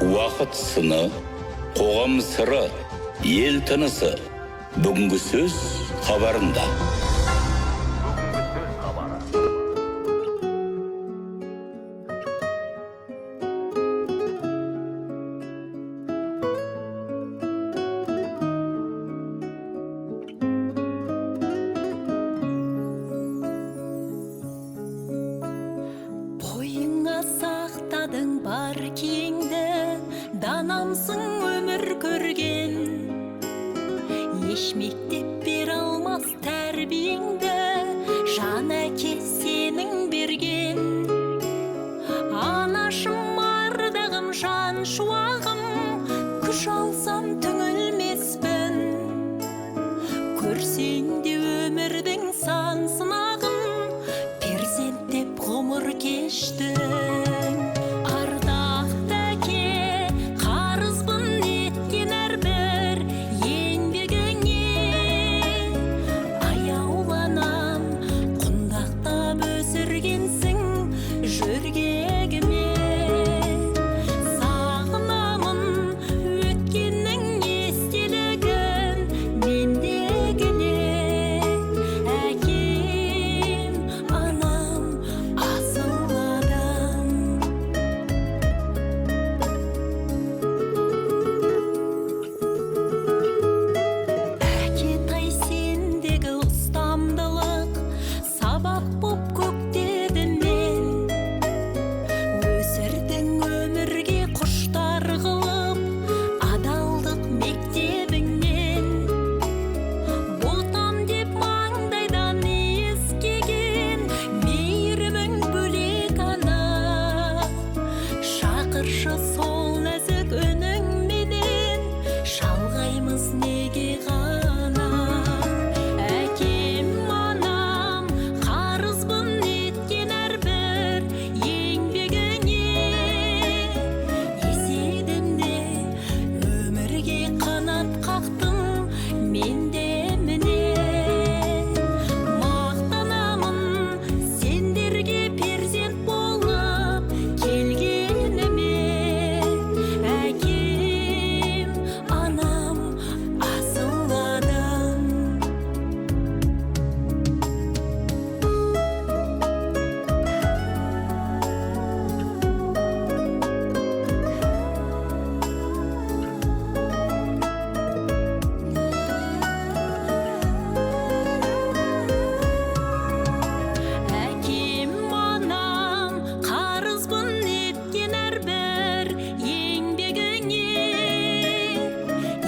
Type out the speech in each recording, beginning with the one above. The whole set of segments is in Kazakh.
Уақыт сыны, қоғам сыры, ел тынысы. Бүгінгі сөз хабарында. Бойыңа сақтадың бар кеңді, данамсың өмір көрген. Еш мектеп бере алмас тәрбиеңді, жан әке сенің берген. Анашым, ардағым, жан шуағым, күш алсам түңілмеспін. Көрсең де өмірдің сан сынағын, перзент деп ғұмыр кештің. Ардақты әке, қарызбын еткен әрбір еңбегіңе. Аяулы анам, құндақтап өсіргенсің жөргегіме. Сағынамын өткеннің естелігін мендегілер. Әкем, анам, асыл адам. Әкетай, сендегі ұстамдылық сабақ боп көктедім мен. Өсірдің өмірге құштар қылып адалдық мектебіңнен. Ботам деп маңдайдан иіскеген мейірімің бөлек ана. Шақыршы сол нәзік үніңменен, шалғаймыз неге ғана. Әкем, анам, қарызбын еткен әрбір еңбегіңе. Есейдім де өмірге қанат қақтым мен де міне. Мақтанамын сендерге перзент болып келгеніме. Әкем, анам, асыл адам. Әкем, анам, қарызбын еткен әрбір еңбегіңе.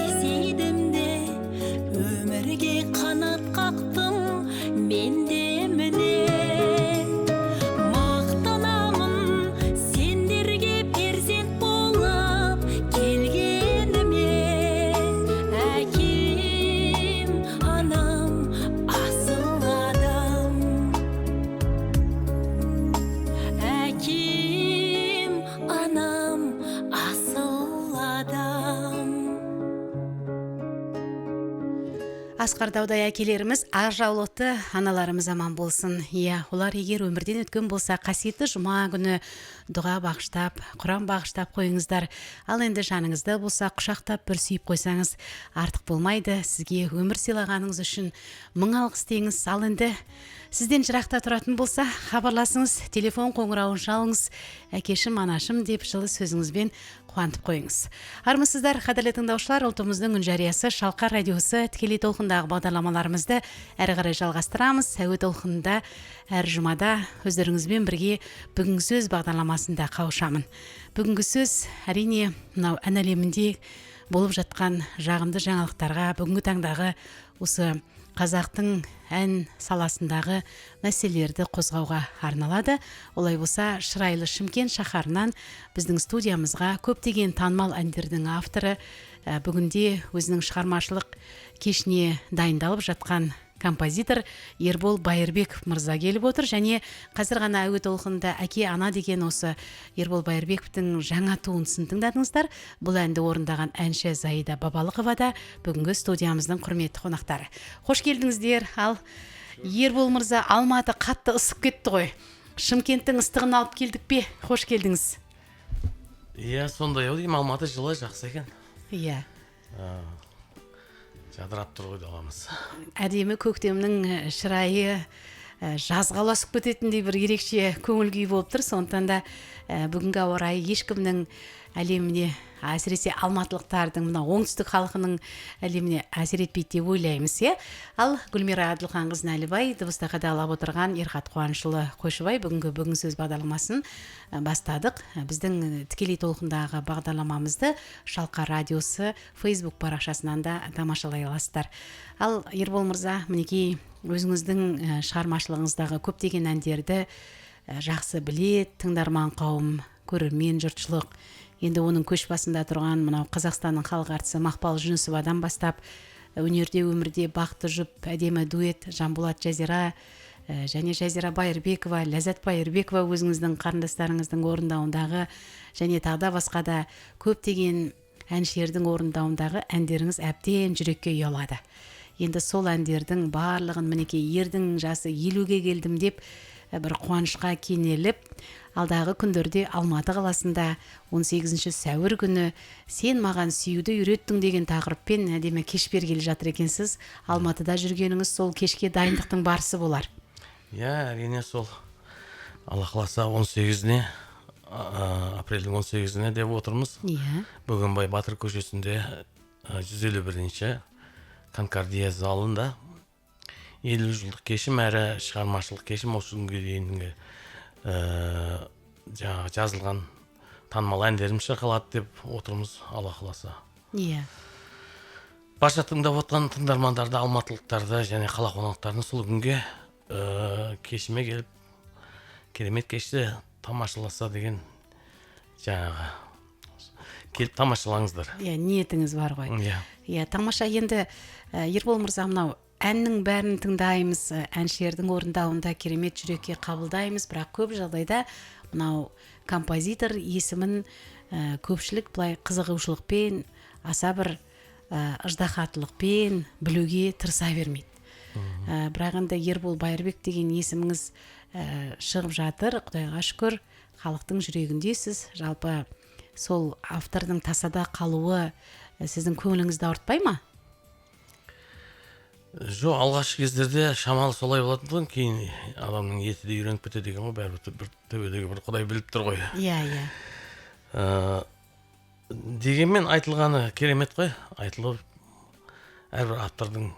Есейдім де өмірге қанат қақтым мен де міне. Мақтанамын сендерге перзент болып келгеніме. Әкем, анам, асыл адам. Әкем, анам, асыл адам. Асқар таудай әкелеріміз, ақ жаулықты аналарымыз аман болсын. Иә, олар егер өмірден өткен болса, қасиетті жұма күні дұға бағыштап, құран бағыштап қойыңыздар. Ал енді жаныңызда болса, құшақтап бір сүйіп қойсаңыз артық болмайды. Сізге өмір сыйлағаныңыз үшін мың алғыс деңіз. Ал енді сізден жырақта тұратын болса, хабарласыңыз, телефон қоңырауын шалыңыз, әкешім, анашым деп жылы сөзіңізбен қуантып қойыңыз. Армысыздар, қадірлі тыңдаушылар, ұлтымыздың үн жариясы Шалқар радиосы тікелей толқындағы бағдарламаларымызды әрі қарай жалғастырамыз. Әуе толқынында әр жұмада өздеріңізбен бірге бүгінгі сөз бағдарламасында қауышамын. Бүгінгі сөз әрине мынау ән әлемінде болып жатқан жағымды жаңалықтарға, бүгінгі таңдағы осы қазақтың ән саласындағы мәселелерді қозғауға арналады. Олай болса, шырайлы Шымкент шаһарынан біздің студиямызға көптеген танымал әндердің авторы, бүгінде өзінің шығармашылық кешіне дайындалып жатқан композитор Ербол Байырбеков мырза келіп отыр. Және қазір ғана әуе толқынында әке ана деген осы Ербол Байырбековтің жаңа туындысын тыңдадыңыздар. Бұл әнді орындаған әнші Заида Бабалықова да бүгінгі студиямыздың құрметті қонақтары. Қош келдіңіздер. Ал Ербол мырза, Алматы қатты ысып кетті ғой. Шымкенттің ыстығын алып келдік пе? Қош келдіңіз. Иә, сондай ау деймін. Алматы жылы, жақсы екен. Иә. Жадырап тұр ғой даламыз. Әдемі көктемнің шырайы жазға ұласып кететіндей бір ерекше көңіл күй болып тұр. Сондықтан да бүгінгі ауа райы ешкімнің әлеміне, әсіресе алматылықтардың, мына оңтүстік халқының әлеміне әсер етпейді деп ойлаймыз, иә. Ал Гүлмира Әділханқызы Нәлібай, дыбыста қадағалап отырған Ерхат Қуанышұлы Қойшыбай. Бүгінгі «Бүгін сөз» бағдарламасын бастадық. Біздің тікелей толқындағы бағдарламамызды Шалқар радиосы Фейсбук парақшасынан да тамашалай аласыздар. Ал, Ербол мырза, мінекей, өзіңіздің шығармашылығыңыздағы көптеген әндерді жақсы білет тыңдарман қауым, көрермен жұртшылық. Енді оның көш басында тұрған мынау Қазақстанның халық әртісі Мақпал Жүнісовадан бастап, өнерде, өмірде бақты жұп, әдемі дуэт Жанболат, Жазира және Жазира Байырбекова, Ләззат Байырбекова, өзіңіздің қарындастарыңыздың орындауындағы және тағы да басқа да көптеген әншілердің орындауындағы әндеріңіз әбден жүрекке ұялады. Енді сол әндердің барлығын, мінекей, ердің жасы 50-ге келдім деп бір қуанышқа кенеліп, алдағы күндерде Алматы қаласында 18 сәуір күні «Сен маған сүюді үйреттің» деген тақырыппен әдемі кеш бергелі жатыр екенсіз. Алматыда жүргеніңіз сол кешке дайындықтың барысы болар. Иә, әрине, сол Алла қаласа, 18-іне, апрельдің 18-іне деп отырмыз. Бөгенбай батыр көшесінде 151-ші Конкордия залында 50 жылдық кешім әрі шығармашылық кешім. Осы күнге дейінгі жаңағы жазылған танымал әндерім шырқалады деп отырмыз, Алла қаласа. Барша тыңдап отқан тыңдармандарды, алматылықтарды және қала қонақтарын сол күнге кешіме келіп, керемет кешті тамашаласа деген, жаңағы келіп тамашалаңыздар. Иә, ниетіңіз бар ғой. Иә. Иә, тамаша. Енді Ербол мырза, мынау әннің бәрін тыңдаймыз, әншілердің орындауында керемет жүрекке қабылдаймыз, бірақ көп жағдайда мынау композитор есімін көпшілік былай қызығушылықпен, аса бір ыждаһаттылықпен білуге тырыса бермейді. Бірақ енді Ербол Байырбек деген есіміңіз шығып жатыр, құдайға шүкір, халықтың жүрегіндесіз. Жалпы сол автордың тасада қалуы сіздің көңіліңізді ауыртпай ма? Жоқ, алғашқы кездерде шамалы солай болатын тұғын, кейін адамның еті де үйреніп кетеді екен ғой, бәрібір бір төбедегі бір құдай біліп тұр ғой. иә иә Дегенмен айтылғаны керемет қой. Айтылып, әрбір автордың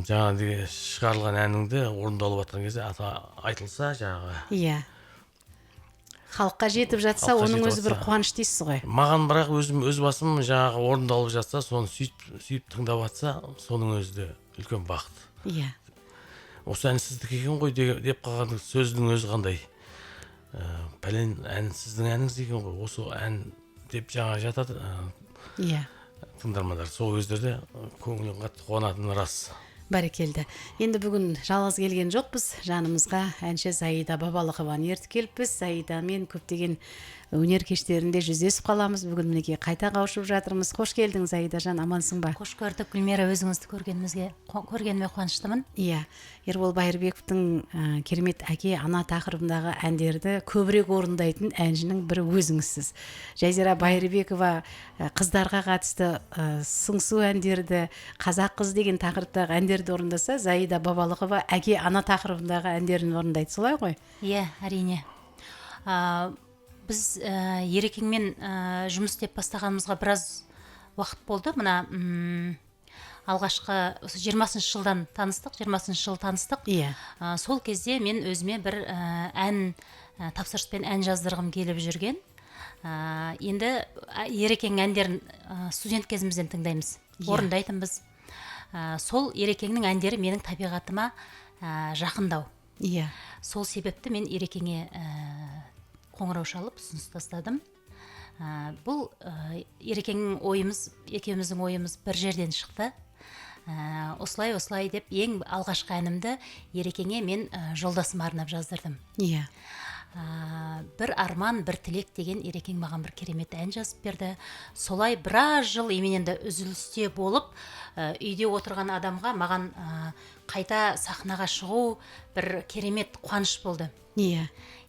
жаңағы шығарылған әніңді орындалып жатқан кезде аты айтылса, жаңағы Иә, халыққа жетіп жатса, халыққа оның жетіп өзі бір жатса. қуаныш дейсіз ғой. Маған бірақ өзім, өз басым, жаңағы орындалып жатса, соны сүйіп сүйіп тыңдап жатса, соның өзі де үлкен бақыт. Осы ән сіздікі екен ғой деп қалған сөздің өзі қандай, пәлен ән сіздің әніңіз екен ғой, осы ән деп жаңа жатады тыңдармандар. Сол кездерде көңілің қатты қуанатыны рас. Бәрекелді. Енді бүгін жалғыз келген жоқпыз, жанымызға әнші Заида Бабалықованы ертіп келіппіз. Заидамен көптеген өнер кештерінде жүздесіп қаламыз, бүгін мінекей қайта қауышып жатырмыз. Қош келдің, Заидажан, амансың ба? Қош көрдік, Гүлмира. Өзіңізді көргеніме қуаныштымын. Иә, Ербол Байырбековтің керемет әке, ана тақырыбындағы әндерді көбірек орындайтын әншінің бірі өзіңізсіз. Жазира Байырбекова қыздарға қатысты сыңсу әндерді, қазақ қыз деген тақырыптағы әндерді орындаса, Заида Бабалықова әке, ана тақырыбындағы әндерін орындайды, солай ғой? Иә, әрине. Біз Ерекеңмен жұмыс істеп бастағанымызға біраз уақыт болды. Мына алғашқы осы 20-жылдан таныстық, 20-жыл таныстық. Сол кезде мен өзіме бір ән тапсырыспен ән жаздырғым келіп жүрген. Енді Ерекеңнің әндерін студент кезімізден тыңдаймыз, орындайтынбыз. Сол Ерекеңнің әндері менің табиғатыма жақындау. Сол себепті мен Ерекеңе қоңырау шалып, ұсыныс тастадым. Бұл Ерекеңнің ойымыз, екеуміздің ойымыз бір жерден шықты. Осылай осылай деп ең алғашқы әнімді Ерекеңе мен жолдасыма арнап жаздырдым. «Бір арман, бір тілек» деген Ерекең маған бір керемет ән жазып берді. Солай біраз жыл емен енді үзілісте болып, үйде отырған адамға, маған қайта сахнаға шығу бір керемет қуаныш болды.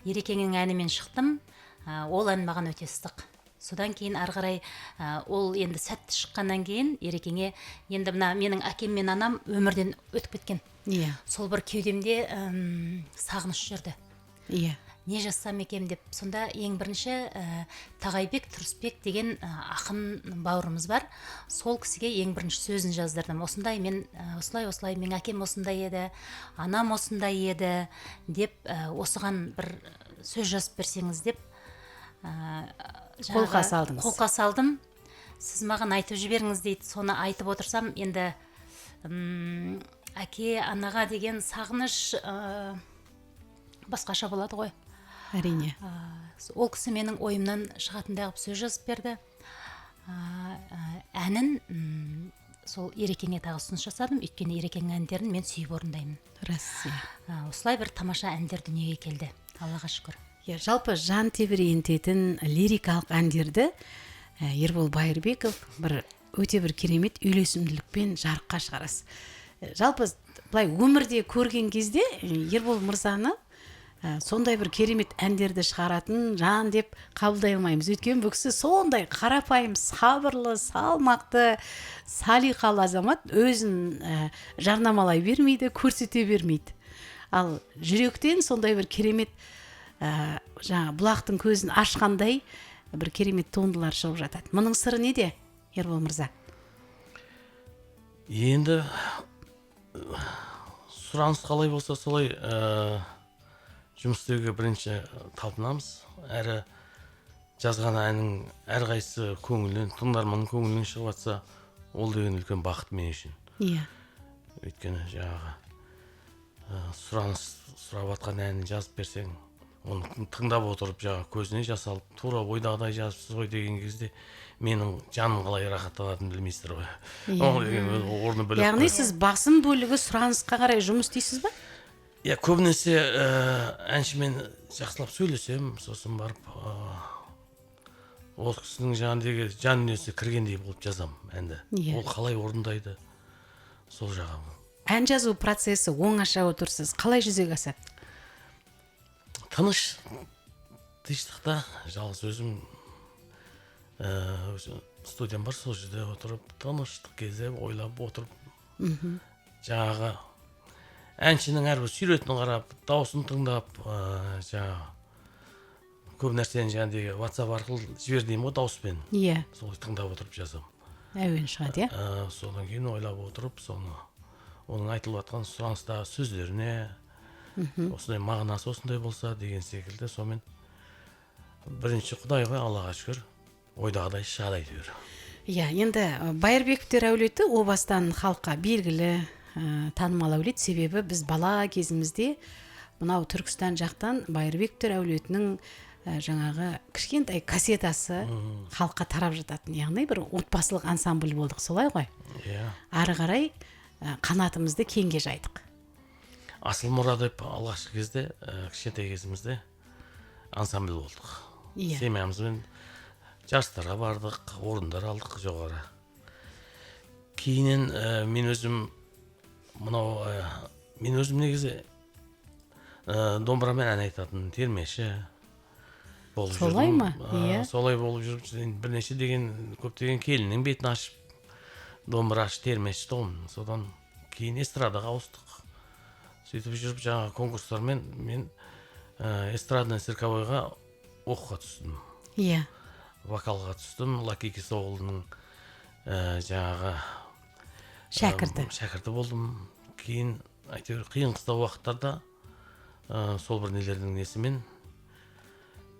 Ерекеңнің әнімен шықтым. Ол ән маған өте ыстық. Содан кейін ары қарай ол енді сәтті шыққаннан кейін Ерекеңе, енді мына менің әкем мен анам өмірден өтіп кеткен. Иә. Сол бір кеудемде сағыныш жүрді. Иә. Не жазсам екен деп. Сонда ең бірінші Тағайбек Тұрысбек деген ақын бауырымыз бар. Сол кісіге ең бірінші сөзін жаздырдым. Осындай мен, осылай осылай, менің әкем осындай еді, анам осындай еді деп, осыған бір сөз жазып берсеңіз деп, Қолқа салдыңыз. Қолқа салдым. Сіз маған айтып жіберіңіз дейді. Соны айтып отырсам, енді әке анаға деген сағыныш басқаша болады ғой. Әрине. Ол кісі менің ойымнан шығатындай қылып сөз жазып берді. Әнін сол Ерекеңе тағы ұсыныс жасадым, өйткені Ерекеңнің әндерін мен сүйіп орындаймын. Рас, иә. Осылай бір тамаша әндер дүниеге келді, Аллаға шүкір. Иә, жалпы жан тебірентетін лирикалық әндерді Ербол Байырбеков бір өте бір керемет үйлесімділікпен жарыққа шығарасыз. Жалпы былай өмірде көрген кезде Ербол мырзаны сондай бір керемет әндерді шығаратын жан деп қабылдай алмаймыз. Өйткені бұл кісі сондай қарапайым, сабырлы, салмақты, салиқалы азамат, өзін жарнамалай бермейді, көрсете бермейді. Ал жүректен сондай бір керемет, жаңа бұлақтың көзін ашқандай бір керемет туындылар шығып жатады. Мұның сыры неде, Ербол мырза? Енді сұраныс қалай болса солай жұмыс істеуге бірінші талпынамыз. Әрі жазған әннің әрқайсысы көңілінен, тыңдарманның көңілінен шығып жатса, ол деген үлкен бақыт мен үшін. Иә. Өйткені жаңағы сұраныс сұрап жатқан әнін жазып берсең, оны тыңдап отырып жаңағы көзіне жас алып, тура ойдағыдай жазыпсыз ғой деген кезде менің жаным қалай рахаттанатынын білмейсіздер ғой. Иә. Ол деген орны бөлек Яғни қой. сіз басым бөлігі сұранысқа қарай жұмыс істейсіз ба? Иә, көбінесе әншімен жақсылап сөйлесем, сосын барып ол кісінің жаңағыдегі жан дүниесі кіргендей болып жазам әнді. Иә. Ол қалай орындайды, сол жағы. Ән жазу процесі оңаша отырсыз, қалай жүзеге асады? Тыныш, тыныштықта жалғыз өзім, өзім студиям бар, сол жерде отырып, тыныштық кезде ойлап отырып, жаңағы әншінің әрбір суретін қарап, дауысын тыңдап, жаңағы көп нәрсені жаңағыдегі WhatsApp арқылы жібер деймін ғой дауыспен. Иә. Сол тыңдап отырып жазамын. Әуен шығады, иә? Содан кейін ойлап отырып, соны оның айтылып жатқан сұраныстағы сөздеріне, осындай мағынасы осындай болса деген секілді, сонымен бірінші Құдай ғой, Аллаға шүкір, ойдағыдай шығады әйтеуір. Иә, енді Байырбековтер әулеті о бастан халыққа белгілі, танымал әулет, себебі біз бала кезімізде мынау Түркістан жақтан Байырбековтер әулетінің жаңағы кішкентай кассетасы халыққа тарап жататын, яғни бір отбасылық ансамбль болдық, солай ғой? Иә. Ары қарай қанатымызды кеңге жайдық. Асыл мұра деп алғашқы кезде, кішкентай кезімізде ансамбль болдық. Иә. Семьямызбен жарыстарға бардық, орындар алдық жоғары. Кейіннен мен өзім мынау, мен өзім негізі домбырамен ән айтатын термеші болып Солай жүрдім. ма? Иә. Солай болып жүріп, бірнеше деген көптеген келіннің бетін ашып домбырашы термеші тұғым. Содан кейін эстрадаға ауыстық. Сөйтіп жүріп жаңағы конкурстармен мен эстрадный цирковойға оқуға түстім. Иә. Вокалға түстім. Лаки Кесоғлының жаңағы шәкірті. Шәкірті болдым. Кейін әйтеуір қиын қыстау уақыттарда сол бір нелердің несімен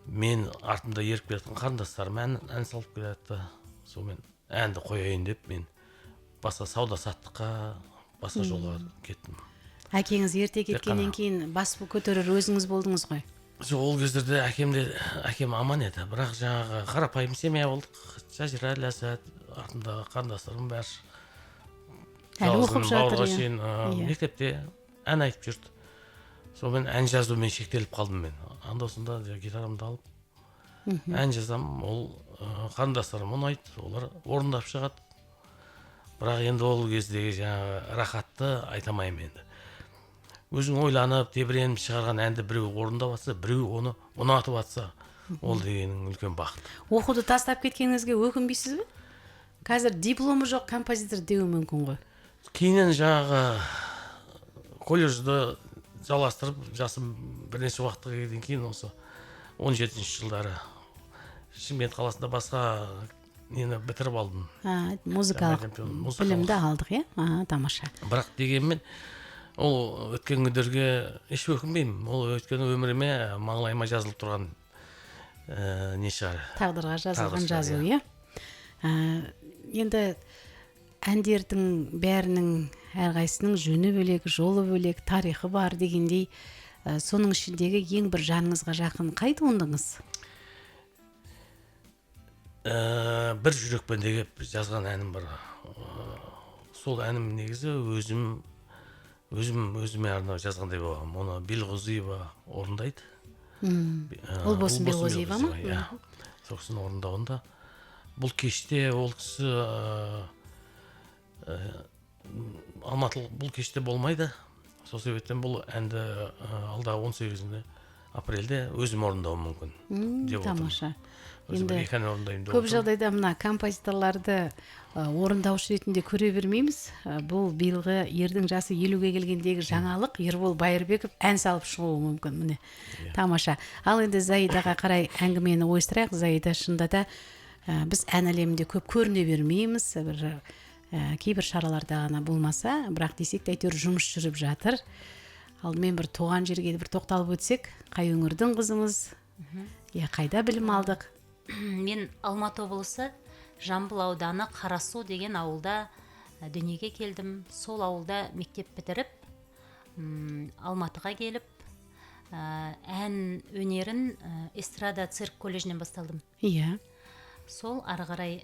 мен артымда еріп келе жатқан қарындастарым ән салып келе жатты. Сонымен әнді қояйын деп мен басқа сауда саттыққа, басқа жолға кеттім. Әкеңіз ерте Тек кеткеннен қана. кейін бас көтерер өзіңіз болдыңыз ғой? Жоқ, ол кездерде әкем аман еді, бірақ жаңағы қарапайым семья болдық. Жазира, Ләззат, артымдағы қарындастарым бәрі Әлі оқып жалғыз жатыр, бауырға иә. шейін, Иә. мектепте ән айтып жүрді. Сонымен ән жазумен шектеліп қалдым мен. Анда сонда гитарамды алып ән жазамын, ол қарындастарым ұнайды, олар орындап шығады. Бірақ енді ол кездегі жаңағы рахатты айта алмаймын енді. Өзің ойланып, тебіреніп шығарған әнді біреу орындап жатса, біреу оны ұнатып жатса, Ол дегенің үлкен бақыт. Оқуды тастап кеткеніңізге өкінбейсіз бе? Қазір дипломы жоқ композитор деуі мүмкін ғой. Кейіннен жаңағы колледжді жалғастырып, жасым бірнеше уақытқа келгеннен кейін осы 17 жылдары Шымкент қаласында басқа нені бітіріп алдым. Музыкалық білімді алдық, иә? Тамаша. Бірақ дегенмен ол өткен күндерге еш өкінбеймін. Ол өткен өміріме, маңлайыма жазылып тұрған не шығар. Тағдырға жазылған жазу, иә? Енді әндердің бәрінің әрқайсысының жөні бөлек, жолы бөлек, тарихы бар дегендей, соның ішіндегі ең бір жаныңызға жақын қай туындыңыз? Бір жүрекпен деп жазған әнім бар. Сол әнім негізі өзіме арнап жазғандай болған. Оны Белғозиева орындайды. Ұлбосын Белғозиева ма? Иә. Сол кісінің орындауында. Бұл кеште ол кісі Алматылық бұл кеште болмайды. Сол себептен бұл әнді алдағы 18 апрельде өзім орындауым мүмкін. Тамаша. Енді көп жағдайда мына композиторларды орындаушы ретінде көре бермейміз. Бұл биылғы ердің жасы 50-ге келгендегі жаңалық, Ербол Байырбеков ән салып шығуы мүмкін. Міне, тамаша. Ал енді Заидаға қарай әңгімені ойыстырайық. Заида, шынында да біз ән әлемінде көп көріне бермейміз. Бір кейбір шараларда ғана болмаса, бірақ десек те әйтеуір жұмыс жүріп жатыр. Алдымен бір туған жерге бір тоқталып өтсек, қай өңірдің қызымыз, қайда білім алдық? Мен Алматы облысы Жамбыл ауданы Қарасу деген ауылда дүниеге келдім. Сол ауылда мектеп бітіріп, Алматыға келіп, ән өнерін эстрада цирк колледжінен басталдым. Иә. Сол ары қарай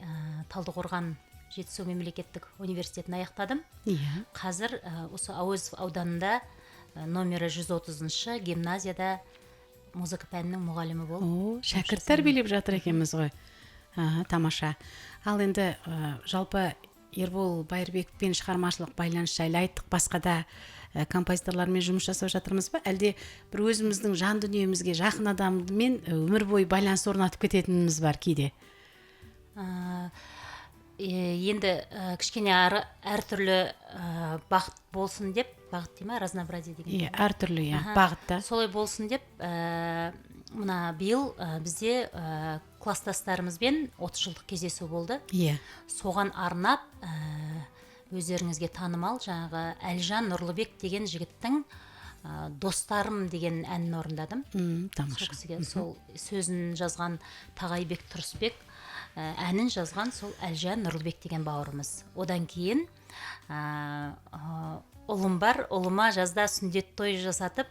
Талдықорған Жетісу мемлекеттік университетін аяқтадым. Иә. Қазір осы Әуезов ауданында номері 130-шы гимназияда музыка пәнінің мұғалімі болып. О, шәкірт тәрбиелеп жатыр екенбіз ғой. Тамаша. Ал енді жалпы Ербол Байырбекпен шығармашылық байланыс жайлы айттық. Басқа да композиторлармен жұмыс жасап жатырмыз ба? Әлде бір өзіміздің жан дүниемізге жақын адаммен өмір бойы байланыс орнатып кететініміз бар кейде? Енді кішкене әртүрлі бағыт болсын деп, бағыт дей ма, разнообразие деген. Иә, әртүрлі, иә, бағытта. Солай болсын деп, мына биыл бізде кластастарымызбен 30 жылдық кездесу болды. Иә. Соған арнап өздеріңізге танымал жаңағы Әлжан Нұрлыбек деген жігіттің «Достарым» деген әнін орындадым. Тамаша. Сол кісіге сол сөзін жазған Тағайбек Тұрысбек, әнін жазған сол Әлжан Нұрлыбек деген бауырымыз. Одан кейін ұлым бар, ұлыма жазда сүндет той жасадық.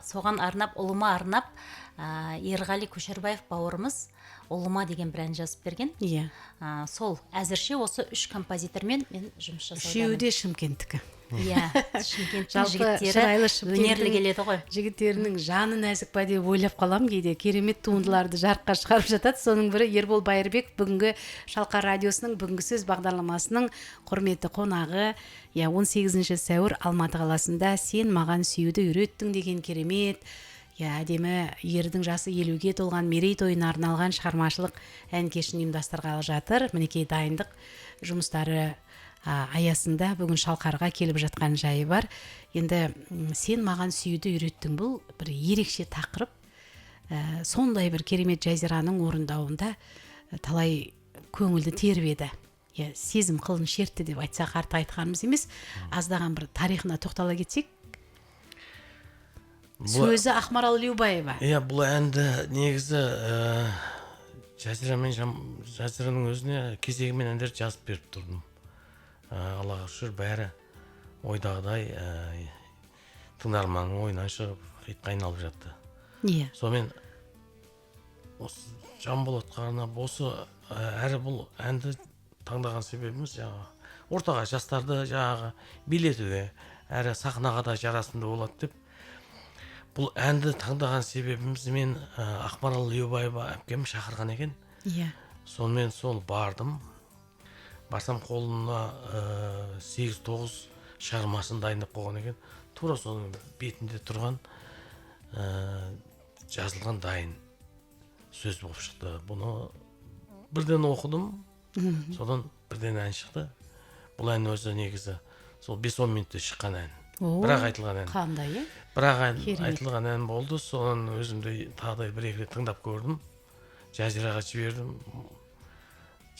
Соған арнап, ұлыма арнап Ерғали Көшербаев бауырымыз «Ұлыма» деген бір ән жазып берген. Иә. Сол әзірше осы үш композитормен мен жұмыс жасаудамын. Үшеуі де Шымкенттікі. Иә, Шымкенттің жігіттері өнерлі келеді ғой. Жігіттерінің жаны нәзік па деп ойлап қалам кейде. Керемет туындыларды жарыққа шығарып жатады. Соның бірі Ербол Байырбек, бүгінгі Шалқар радиосының бүгінгі сөз бағдарламасының құрметті қонағы. Иә, 18 сәуір Алматы қаласында «Сен маған сүюді үйреттің» деген керемет, иә, әдемі ердің жасы 50-ге толған мерейтойына арналған шығармашылық ән кешін ұйымдастырғалы жатыр. Мінекей дайындық жұмыстары аясында бүгін Шалқарға келіп жатқан жайы бар. Енді «Сен маған сүюді үйреттің» бұл бір ерекше тақырып. Сондай бір керемет Жазираның орындауында талай көңілді тербеді. Сезім қылын шертті деп айтсақ артық айтқанымыз емес. Аздаған бір тарихына тоқтала кетсек. Сөзі Ақмарал Леубаева. Иә, бұл әнді негізі Жазираның өзіне кезегімен әндер жазып беріп тұрдым. Аллаға шүкір, бәрі ойдағыдай тыңдарманның ойынан шығып хитқа айналып жатты. Иә. Сонымен осы Жанболатқа арнап осы әрі бұл әнді таңдаған себебіміз жаңағы ортаға жастарды жаңағы билетуге, әрі сахнаға да жарасымды болады деп. Бұл әнді таңдаған себебіміз мен Ақмарал Леубаева әпкем шақырған екен. Иә. Сонымен сол бардым. Барсам қолына 8-9 шығармасын дайындап қойған екен. Тура соның бетінде тұрған жазылған дайын сөз болып шықты. Бұны бірден оқыдым, содан бірден ән шықты. Бұл ән өзі негізі сол 5-10 минутта шыққан ән. Бірақ айтылған ән. Қандай, е? Бірақ айтылған ән болды. Содан өзім де тағы да бір-екі рет тыңдап көрдім. Жазираға жібердім.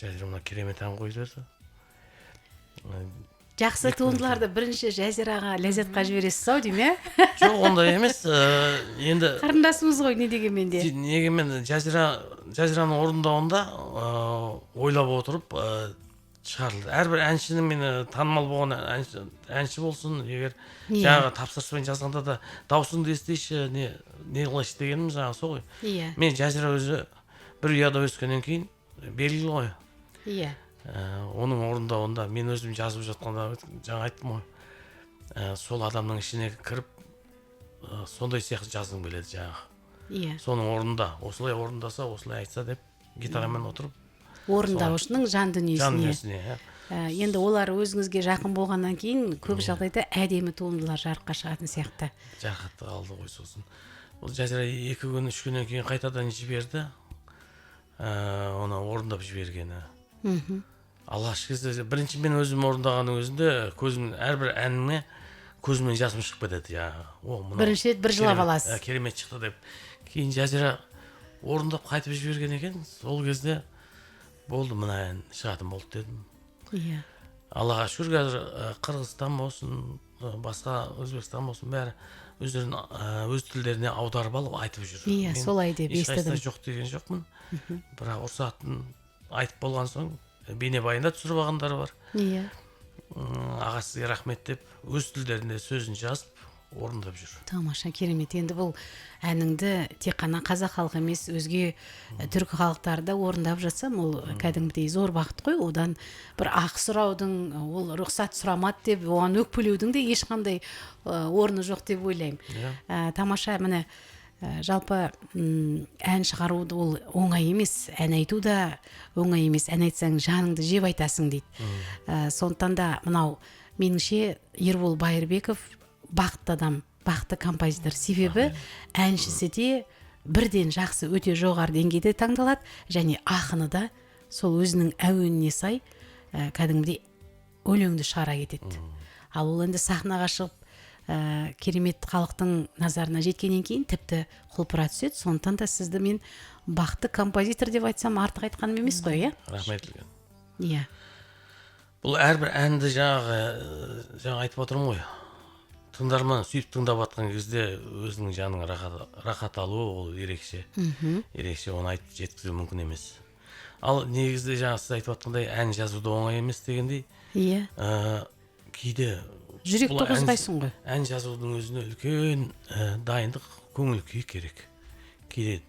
Жазира мына керемет ән қойып жіберді. Жақсы туындыларды бірінші Жазираға, Ләззатқа жібересіз ау деймін, ә? Жоқ, ондай емес. Енді қарындасымыз ғой, не дегенмен де. Негемен Жазираның орындауында ойлап отырып шығарылды. Әрбір әншінің, мені танымал болған әнші болсын, егер жаңағы тапсырыспен жазғанда да дауысыңды естейші, не қылайшы дегенім жаңағы сол ғой. Мен Жазира өзі бір ұяда өскеннен кейін белгілі ғой. Оның орындауында мен өзім жазып жатқанда жаңа айттым ғой, сол адамның ішіне кіріп, сондай сияқты жазғым келеді жаңағы. Соның орнында осылай орындаса, осылай айтса деп гитарамен отырып орындаушының жан дүниесіне. Жан дүниесіне, иә. Енді олар өзіңізге жақын болғаннан кейін көп жағдайда әдемі туындылар жарыққа шығатын сияқты. Жарақатты қалды ғой сосын. Ол Жазира 2 күн, 3 күннен кейін қайтадан жіберді. Оны орындап жібергені. Алғашқы кезде бірінші мен өзім орындағанның өзінде көзім, әрбір әніме көзімнен жасым шығып кетеді. О, мынау бірінші рет бір жылап аласыз. Керемет шықты деп. Кейін Жазира орындап қайтып жіберген екен. Сол кезде болды, мына ән шығатын болды дедім. Аллаға шүкір, қазір Қырғызстан болсын, басқа Өзбекстан болсын, бәрі өздерін өз тілдеріне аударып алып айтып жүр. Иә, солай деп ешқайсысына естідім. Жоқ деген жоқпын. Бірақ рұқсатын айтып болған соң бейнебаянда түсіріп алғандар бар. Аға сізге рахмет деп өз тілдерінде сөзін жазып орындап жүр. Тамаша, керемет. Енді бұл әніңді тек қана қазақ халқы емес, өзге түркі халықтары да орындап жатса, ол кәдімгідей зор бақыт қой. Одан бір ақы сұраудың, ол рұқсат сұрамады деп оған өкпелеудің де ешқандай орны жоқ деп ойлаймын. Тамаша, міне, жалпы ән шығару ол оңай емес, ән айту да оңай емес. Ән айтсаң жаныңды жеп айтасың дейді. Сондықтан да мынау меніңше Ербол Байырбеков бақытты адам, бақытты композитор. Себебі әншісі де бірден жақсы, өте жоғары деңгейде таңдалады, және ақыны да сол өзінің әуеніне сай кәдімгідей өлеңді шығара кетеді. Ал ол енді сахнаға шығып, керемет халықтың назарына жеткеннен кейін тіпті құлпыра түседі. Сондықтан да сізді мен бақытты композитор деп айтсам артық айтқаным емес қой, иә? Рахмет үлкен. Иә. Бұл әрбір әнді жаңа айтып отырмын ғой. Тыңдарман сүйіп тыңдап жатқан кезде өзінің жаның рахат алуы ол ерекше. Ерекше, оны айтып жеткізу мүмкін емес. Ал негізінде жаңа сіз айтып жатқандай ән жазу да оңай емес дегендей. Кейде жүректі бұл қозғайсың ғой. Ән жазудың өзіне үлкен дайындық, көңіл күй керек. Кейде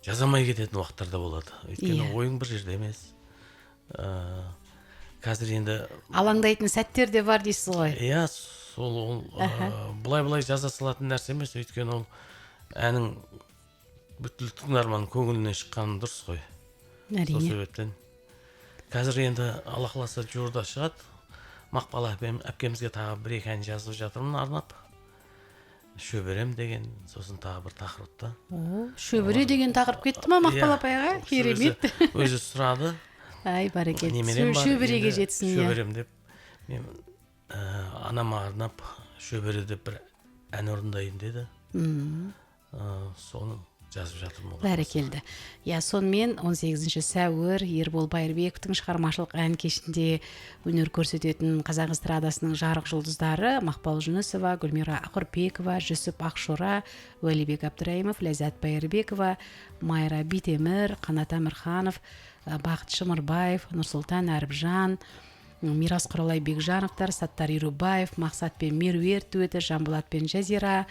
жаза алмай кететін уақыттар да болады. Өйткені ойың бір жерде емес. Қазір енді алаңдайтын сәттер де бар дейсіз ғой. Иә, сол ол, былай-былай жаза салатын нәрсе емес, өйткені ол әнің бүткіл тыңдарманның көңілінен шыққаны дұрыс қой. Әрине. Сол себептен қазір енді Алла қаласа жуырда шығады. Мақпал әпкемізге тағы бір-екі ән жазып жатырмын арнап. Шөберем деген, сосын тағы бір тақырыпта. О, шөбере деген тақырып кетті ма Мақпал Иә, апайға? ол кісі Керемет. өзі сұрады. Ай, барекелді. Немерем бар, Шөбереге енді жетсін, иә. Шөберем деп мен анама арнап шөбере деп бір ән орындайын деді. Соны жазып жатырмын оларға. Бәрекелді. Иә, сонымен 18 сәуір Ербол Байырбековтің шығармашылық ән кешінде өнер көрсететін қазақ эстрадасының жарық жұлдыздары Мақпал Жүнісова, Гүлмира Ақұрпекова, Жүсіп Ақшора, Уәлибек Әбдірайымов, Ләззат Байырбекова, Майра Битемір, Қанат Әмірханов, Бақыт Шымырбаев, Нұрсұлтан Әріпжан, Мирас Құралай Бекжановтар, Саттар Ерубаев, Мақсат пен Меруерт дуэті, Жанболат пен Жазира,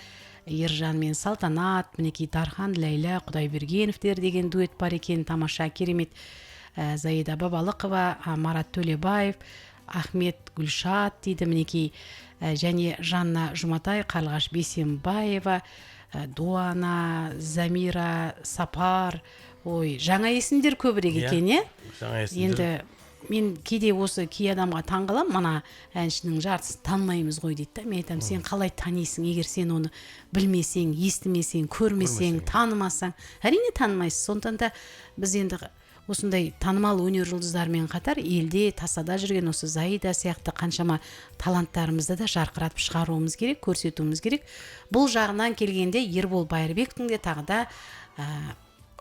Ержан мен Салтанат, мінекей Дархан, Ләйлә, Құдайбергеновтер деген дуэт бар екен, тамаша, керемет. Заида Бабалықова, Марат Төлебаев, Ахмет Гүлшат дейді мінекей, және Жанна Жұматай, Қарлығаш Бейсенбаева, Дуана, Замира, Сапар. Ой, жаңа есімдер көбірек Иә, екен, е? Жаңа есімдер. Енді Мен кейде осы кей адамға таңғаламын, мына әншінің жартысын танымаймыз ғой дейді да. Мен айтамын, сен қалай танисың, егер сен оны білмесең, естімесең, көрмесең, танымасаң, әрине танымайсың. Сондықтан да біз енді осындай танымал өнер жұлдыздарымен қатар елде тасада жүрген осы Заида сияқты қаншама таланттарымызды да жарқыратып шығаруымыз керек, көрсетуіміз керек. Бұл жағынан келгенде Ербол Байырбековтің де тағы да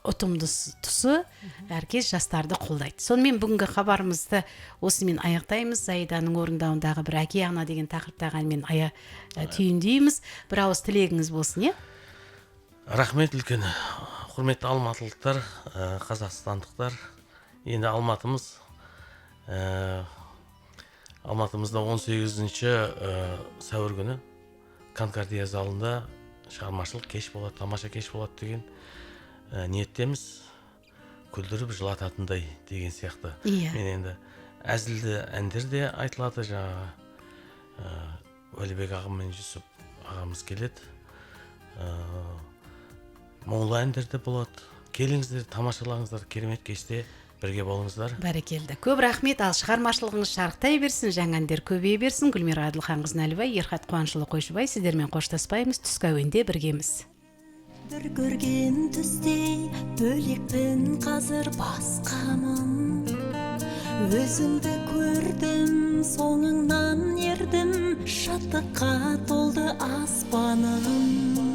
ұтымды тұсы, әркез жастарды қолдайды. Сонымен бүгінгі хабарымызды осымен аяқтаймыз. Заиданың орындауындағы бір әке ана деген тақырыптағы әнмен түйіндейміз. Бір ауыз тілегіңіз болсын, иә? Рахмет үлкен, құрметті алматылықтар, қазақстандықтар. Енді Алматымызда 18 сәуір күні Конкордия залында шығармашылық кеш болады, тамаша кеш болады деген ниеттеміз. Күлдіріп жылататындай деген сияқты. Мен енді әзілді әндер де айтылады, жаңағы Уәлибек ағам мен Жүсіп ағамыз келеді. Мұңлы әндер де болады. Келіңіздер, тамашалаңыздар, керемет кеште бірге болыңыздар. Бәрекелді. Көп рахмет. Ал шығармашылығыңыз шарықтай берсін, жаңа әндер көбейе берсін. Гүлмира Әділханқызы Нәлібай, Ерхат Қуанышұлы Қойшыбай, сіздермен қоштаспаймыз. Түскі әуенде біргеміз. Бір көрген түстей бөлекпін, қазір басқамын. Өзіңді көрдім, соңыңнан ердім, шаттыққа толды аспаным.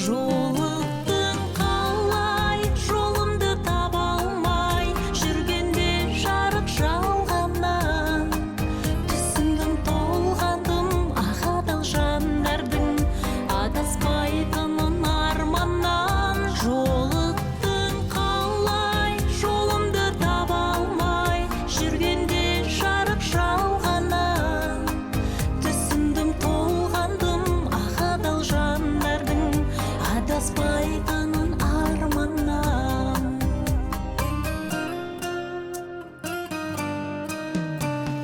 Жолықтың қалай, жолымды таба алмай, жүргенде жарық жалғаннан. Түсіндім, толғандым, ақ адал жандардың адаспайтынын арманнан. Жолықтың қалай, жолымды таба алмай, жүргенде жарық жалғаннан. Түсіндім, толғандым, ақ адал жандардың адаспайтынын арманнан.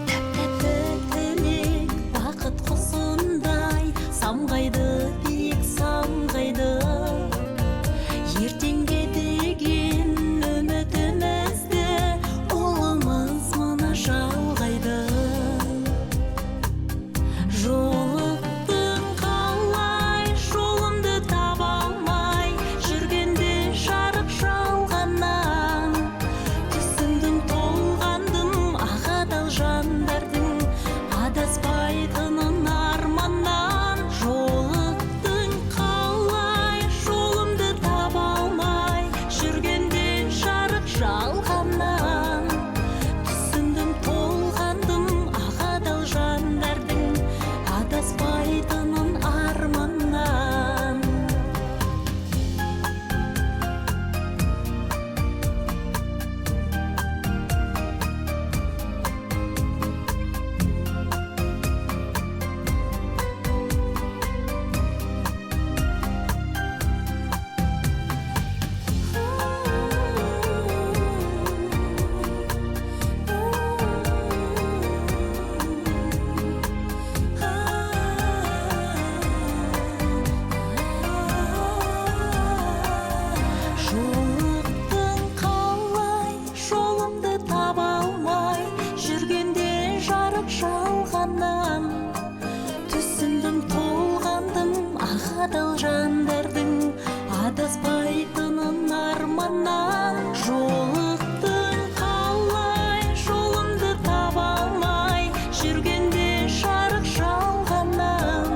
Тәп-тәтті тілек, бақыт құсындай, самғайды биік, самғайды. Ертеңге деген үмітімізді ұлымыз мына жалғайды. Жолықтың қалай, жолымды таба алмай, жүргенде жарық жалғаннан. Түсіндім, толғандым, ақ адал жандардың адаспайтынын арманнан. Жолықтың қалай, жолымды таба алмай, жүргенде жарық жалғаннан. Түсіндім, толғандым, ақ адал жандардың адаспайтынын арманнан. Жолықтың қалай, жолымды таба алмай, жүргенде жарық жалғаннан. Түсіндім, толғандым, ақ адал жандардың адаспайтынын арманнан. Жолықтың қалай, жолымды таба алмай, жүргенде жарық жалғаннан.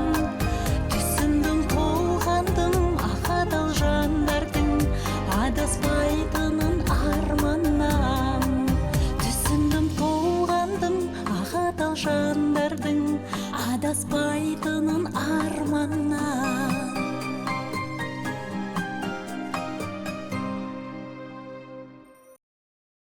Түсіндім, толғандым, ақ адал жандардың адаспайтынын арманнан. Түсіндім, толғандым, ақ адал жандардың адаспайтынын арманнан.